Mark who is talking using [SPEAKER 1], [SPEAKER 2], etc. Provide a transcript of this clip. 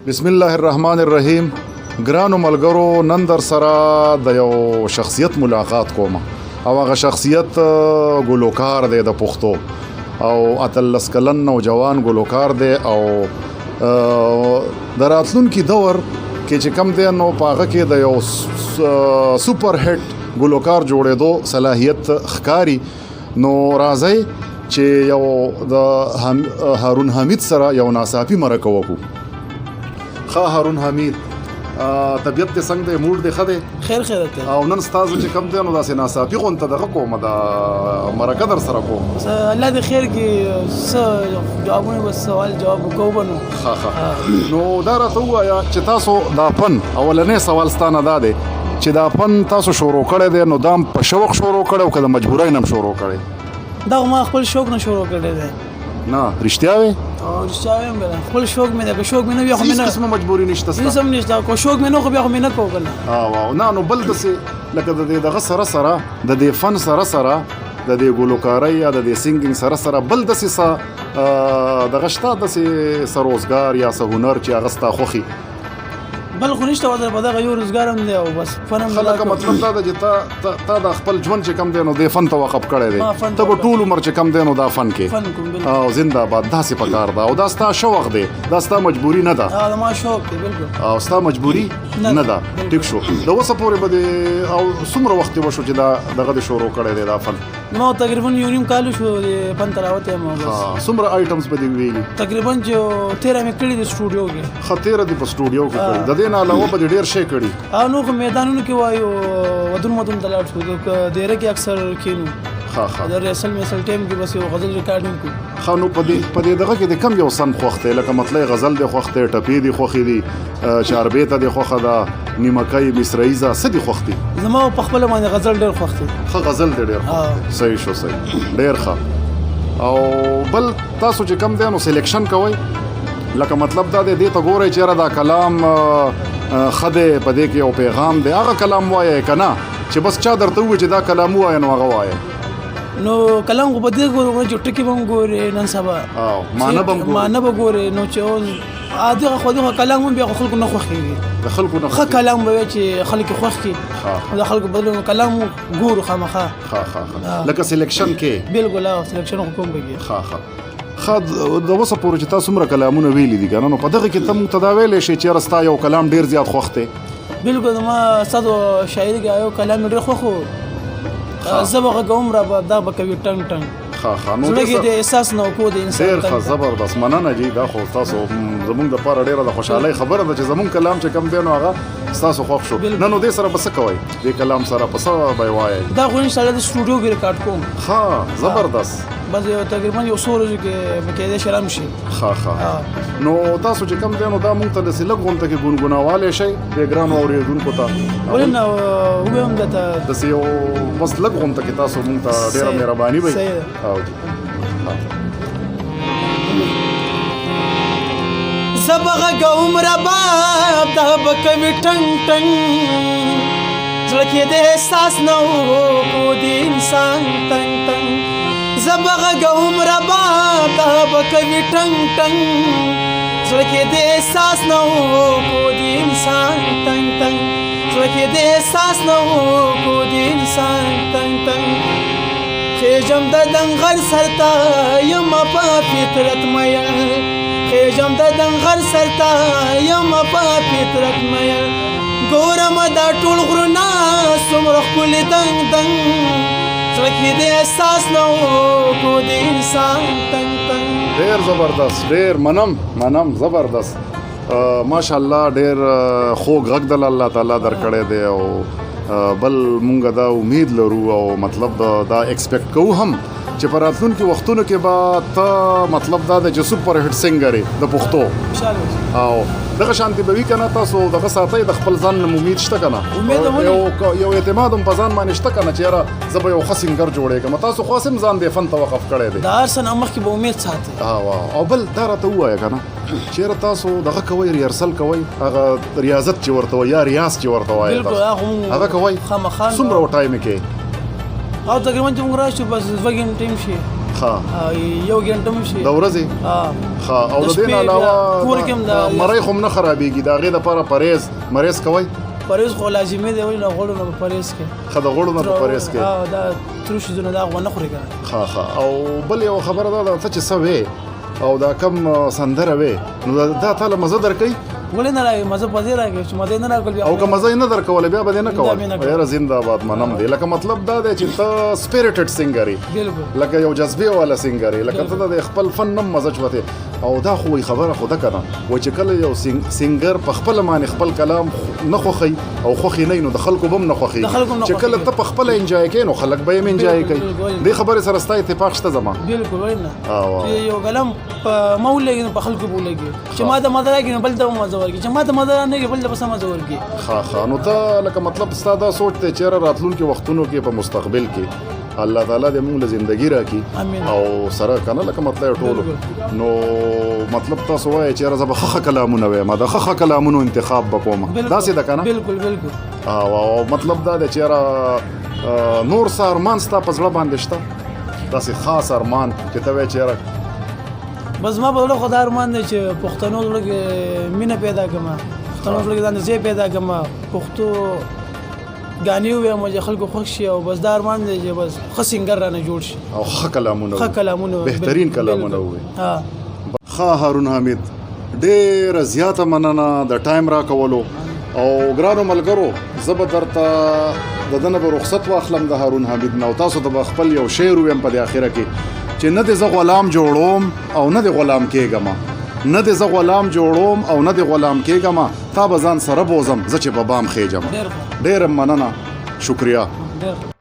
[SPEAKER 1] بسم الله الرحمن الرحیم. ګرانو ملګرو، نن در سره د یو شخصیت ملاقات کوم او هغه شخصیت ګلوکار دی د پښتو او 18 کلن نوجوان ګلوکار دی او د راتلونکي دور کې چې کم دی نو په هغه کې د یو سپر هټ ګلوکار جوړېدو صلاحیت ښکاری. نو راځئ چې یو د هارون حمید سره یو ناڅاپي مرکه وکړو. ښه هارون حمید، طبیعت دې څنګه دی؟ موډ دې ښه دی؟
[SPEAKER 2] خیر خیرت دی.
[SPEAKER 1] او نن ستاسو چې کم دی نو داسې ناڅاپي غونته دغه کومه د مرکه در سره کوم.
[SPEAKER 2] الله دې خیر کې، څه جوابونه بس سوال جواب وکړو به نو.
[SPEAKER 1] ښه ښه، نو دا راته ووایه چې تاسو دا فن، اولنی سوال ستانه دا دی چې دا فن تاسو شروع کړی دی نو دا هم په شوق شروع کړی او که د مجبورۍ نه هم شروع کړی؟
[SPEAKER 2] دا خو ما خپل شوق نه شروع کړی دی.
[SPEAKER 1] نه رښتیا وې؟
[SPEAKER 2] او رښتیا وایم که نه، خپل شوق مې دی. که شوق مې نه وي خو مې
[SPEAKER 1] هیڅ
[SPEAKER 2] نه
[SPEAKER 1] قسمه مجبوري نشته ستا؟
[SPEAKER 2] هیڅ هم نشته. که شوق مې نه خو بیا خو مې نه کوو که نه.
[SPEAKER 1] او نه نو بل داسې لکه د دې دغه سره سره، د دې فن سره سره، د دې ګلوکارۍ یا د دې singing سره سره بل داسې څه دغه شته، داسې څه روزګار یا څه هنر چې هغه ستا خوښي؟
[SPEAKER 2] بل خو نشته ورته، په دغه یو روزګار هم دی او بس فن هم.
[SPEAKER 1] خلک مطلب دا ده چې تا د خپل ژوند چې کم دی نو دې فن ته وقف کړی دی.
[SPEAKER 2] ما فن
[SPEAKER 1] ته به
[SPEAKER 2] ته
[SPEAKER 1] ټول عمر چې کم دی نو دا فن کې
[SPEAKER 2] فن کوم، بالکل.
[SPEAKER 1] او زنده باد، داسې پکار ده او دا ستا شوق دی، دا ستا مجبوري نه ده.
[SPEAKER 2] دا زما شوق دی، بالکل.
[SPEAKER 1] او ستا مجبوري
[SPEAKER 2] نه
[SPEAKER 1] نه ده.
[SPEAKER 2] بالکل.
[SPEAKER 1] ټیک شو. د اوسه پورې به دې او څومره وخت دې وشو چې دا دغه دې شروع کړی دی دا فن؟
[SPEAKER 2] ما تقریبا یو نیم کال شو دې فن ته راوتی یم او بس.
[SPEAKER 1] څومره items به دې ویلي؟
[SPEAKER 2] تقریبا چې 13 مې کړي دي سټوډیو کې.
[SPEAKER 1] ښه، 13 دې په سټوډیو کې کړي. د دې نه علاوه به دې ډېر شی کړي؟
[SPEAKER 2] نو خو میدانونو کې وایو، ودون مدون ته لاړ شو، دیره کې اکثر کښېنو.
[SPEAKER 1] ښه ښه.
[SPEAKER 2] د rehearsal میسل ټایم کې بس یو غزل ریکارډینګ کوو.
[SPEAKER 1] ښه، نو په دې دغه کې د کم یو سن خوښ دی؟ لکه مطلع غزل دې خوښ دی، ټپې دې خوښې دي، چاربیته دې خوښه ده، نیمکۍ، مصرعیزه، څه دې خوښ دي؟
[SPEAKER 2] زما په خپله باندې غزل ډېر خوښ دی.
[SPEAKER 1] ښه، غزل دې ډېر خوښ دی. صحیح شو، صحیح، ډېر ښه. او بل تاسو چې کم دی نو selection کوئ، لکه مطلب دا دی دې ته ګورئ چې یاره دا کلام ښه دی، په دې کې یو پیغام دی، هغه کلام وایئ که نه چې بس چا درته ووایي چې دا کلام ووایه نو هغه وایئ؟
[SPEAKER 2] نو کلام خو په دې ګورو چې ټکي به هم ګورې نن سبا.
[SPEAKER 1] معنی به هم ګورې.
[SPEAKER 2] معنی به ګورې. نو چې اوس عادي خو دغه کلام هم بیا خو خلکو نه خوښېږي.
[SPEAKER 1] د خلکو نه
[SPEAKER 2] ښه
[SPEAKER 1] خوښېږي.
[SPEAKER 2] کلام به وي چې خلک یې خوښ کړي. د خلکو بدلو نو کلام ګورو خامخا.
[SPEAKER 1] ښه، ښه، ښه. لکه selection کې؟
[SPEAKER 2] بالکل، selection خو کوم پکې.
[SPEAKER 1] ښه، ښه. ښه، د اوسه پورې چې تاسو څومره کلامونه ویلي دي که نه، نو په دغه کې ته موږ ته دا ویلی شې چې یاره ستا یو کلام ډېر زیات خوښ دی؟
[SPEAKER 2] بالکل، زما ستاسو شاعري کې یو کلام مې ډېر خوښ و. زه به غږوم را به دا به کوي ټنګ ټنګ.
[SPEAKER 1] ښه، ښه. نو
[SPEAKER 2] زړه
[SPEAKER 1] دې
[SPEAKER 2] کې د احساس نه وکړو د انسان
[SPEAKER 1] ډېر ښه،
[SPEAKER 2] ټنګ ټنګ.
[SPEAKER 1] زبردست، مننه جی. دا خو تاسو زمونږ دپاره ډېره د خوشحالۍ خبره ده چې زمونږ کلام چې کوم دی نو هغه ستاسو خوښ شو.
[SPEAKER 2] بالکل.
[SPEAKER 1] نه نو دې سره به څه کوئ؟ دې کلام سره په څه به یې وایئ؟
[SPEAKER 2] دا خو انشاءالله د سټوډیو کې ریکارډ کوم.
[SPEAKER 1] ښه، زبردست.
[SPEAKER 2] بس یو تقریبا یو څو ورځو کې به کېدای شي رام شي.
[SPEAKER 1] ښه، ښه. نو تاسو چې کوم دی نو دا مونږ ته داسې لږ غونته کې ګونګوناوالی شئ دې ګرانو اورېدونکو ته؟
[SPEAKER 2] ولې نه، ووایم درته.
[SPEAKER 1] داسې یو بس لږ غونته کې تاسو مونږ ته ډېره مهرباني وي.
[SPEAKER 2] صحیح ده.
[SPEAKER 1] او جی.
[SPEAKER 2] زه به غږوم رباب دا به کوي ټنګ ټنګ، زړه کې د احساس نه وکړو د انسان تنګ تنګ. زه به غږوم رباب دا به کوي ټنګ ټنګ، زړه کې د احساس نه وکړو د انسان تنګ تنګ، زړه کې د احساس نه وکړو د انسان تنګ تنګ. خېژم د دنغر سر ته یم په فطرت میل، خېژم د دنغر سر ته یم په فطرت میل، ګورم دا ټول غرونه څومره ښکلي دنګ دنګ، زړه کې د احساس نه وکړو د انسان تنګ تنګ.
[SPEAKER 1] ډېر زبردست، ډېر منم، منم، زبردست. ماشاءالله ډېر خوږ غږ دله الله تعالی درکړی دی. او بل مونږ دا امید لرو او مطلب دا expect کوو هم چې په راتلونکي وختونو کې به ته مطلب دا دی چې super hit singer یې د پښتو.
[SPEAKER 2] انشاءالله.
[SPEAKER 1] او دغه شانتې به وي که نه؟ تاسو دغه ساتئ د خپل ځان نه امید شته که نه؟
[SPEAKER 2] امید هم ولې؟
[SPEAKER 1] یو اعتماد هم په ځان باندې شته که نه چې یاره زه به یو ښه singer جوړېږم؟ تاسو خو هسې هم ځان دې فن ته وقف کړی دی.
[SPEAKER 2] د هر څه نه مخکې به امید ساتئ.
[SPEAKER 1] او بل دا راته ووایه که نه چې یاره تاسو دغه کوئ، rehearsal کوئ، هغه ریاضت چې ورته وایي یا ریاض چې ورته وایي
[SPEAKER 2] بالکل،
[SPEAKER 1] تاسو.
[SPEAKER 2] هغه مونږ
[SPEAKER 1] هغه کوئ؟
[SPEAKER 2] خامخا.
[SPEAKER 1] څومره ټایم یې کوئ؟
[SPEAKER 2] او تقریبا چې موږ راشو بس دوه ګنټې هم شي.
[SPEAKER 1] ښه
[SPEAKER 2] یو ګنټه هم شي
[SPEAKER 1] د ورځې؟
[SPEAKER 2] ها.
[SPEAKER 1] ښه، او
[SPEAKER 2] د
[SPEAKER 1] د دې نه
[SPEAKER 2] شپې
[SPEAKER 1] علاوه
[SPEAKER 2] بیا کور کې هم دا-
[SPEAKER 1] مرۍ خو هم نه خرابېږي، د هغې دپاره پرهېز مریض کوي؟
[SPEAKER 2] پرهېز خو لازمي دی، ولې نه، غوړو نه په پرهېز کې.
[SPEAKER 1] ښه، د غوړو نه په پرهېز کې.
[SPEAKER 2] ها، دا تروش څیزونه دا غو نه خوري کنه.
[SPEAKER 1] ښه ښه، او بل یو خبره دا ده، ته چې څه وې او دا کم سندره وې، نو دا تا له مزه درکوي؟
[SPEAKER 2] ولې نه راګي، مزه په دې راګي چې مزه نه راکول بیا
[SPEAKER 1] او که مزه یې نه درکوله بیا به دې نه
[SPEAKER 2] بیا به نه
[SPEAKER 1] کول؟
[SPEAKER 2] کول.
[SPEAKER 1] یاره زنده باد، منم دی. لکه مطلب دا دی چې ته سپیریټډ سنګر یې.
[SPEAKER 2] بالکل.
[SPEAKER 1] لکه یو جذبې والا سنګر یې، لکه ته د خپل فن نم مزه چوته. او دا خو وایي خبره خو ده که نه، وایي چې کله یو سنګر په خپله باندې خپل کلام نه خوښوي او خوښي نه وي، نو د خلکو به هم نه خوښېږي.
[SPEAKER 2] د خلکو هم نه
[SPEAKER 1] چې کله
[SPEAKER 2] خوښېږي.
[SPEAKER 1] ته په خپله انجوای کوې، نو خلک به یې هم انجوای
[SPEAKER 2] بالکل،
[SPEAKER 1] کوي.
[SPEAKER 2] بالکل.
[SPEAKER 1] دې خبرې سره ستا اتفاق شته زما؟
[SPEAKER 2] بالکل، ولې نه.
[SPEAKER 1] او
[SPEAKER 2] چې یو قلم په ما ولګي نو په خلکو به ولګي، چې ما ته مزه راکړي نو بل ته به مزه ورکړي، چې ما ته مزه نه بل ته به څه مزه ورکړي.
[SPEAKER 1] ښه ښه، نو ته لکه مطلب ستا دا سوچ دی چې یاره راتلونکي وختونو کې، په مستقبل کې الله تعالی دې موږ له زندگی راکړي
[SPEAKER 2] امین.
[SPEAKER 1] او سره کنه لکه مطلب ټولو، نو مطلب تاسو وایئ چې یاره زه به ښه ښه کلامونه وایم، د ښه ښه کلامونو انتخاب به کوم، داسې ده که نه؟
[SPEAKER 2] بالکل بالکل.
[SPEAKER 1] او مطلب دا دی چې یاره نور څه ارمان ستا په زړه باندې شته، داسې خاص ارمان چې ته وایې چې یاره؟
[SPEAKER 2] بس ما په زړه خو دا ارمان دی چې پښتنو زړه کې مینه پیدا کړم، پښتنو زړه کې ځان ځای پیدا کړم، پښتو ګانې ووایم چې خلکو خوښ شي، او بس دا ارمان دی چې بس ښه سنګر رانه جوړ شي
[SPEAKER 1] او ښه کلامونه
[SPEAKER 2] ښه
[SPEAKER 1] ووایي.
[SPEAKER 2] کلامونه ووایي.
[SPEAKER 1] بهترین کلامونه ووایي.
[SPEAKER 2] ها.
[SPEAKER 1] ښه هارون حمید، ډېره زیاته مننه د ټایم راکولو. او ګرانو ملګرو، زه به درته د ده نه به رخصت واخلم، د هارون حمید نه، او تاسو ته به خپل یو شعر ووایم په دې اخره کې چې نه دې زه غلام جوړوم او نه دې غلام کېږم، نه دې زه غلام جوړوم او نه دې غلام کېږم، تا به ځان سره بوزم زه چې په بام خېجم.
[SPEAKER 2] ډېر ښه.
[SPEAKER 1] ډېره مننه، شکریه.
[SPEAKER 2] ډېر ښه.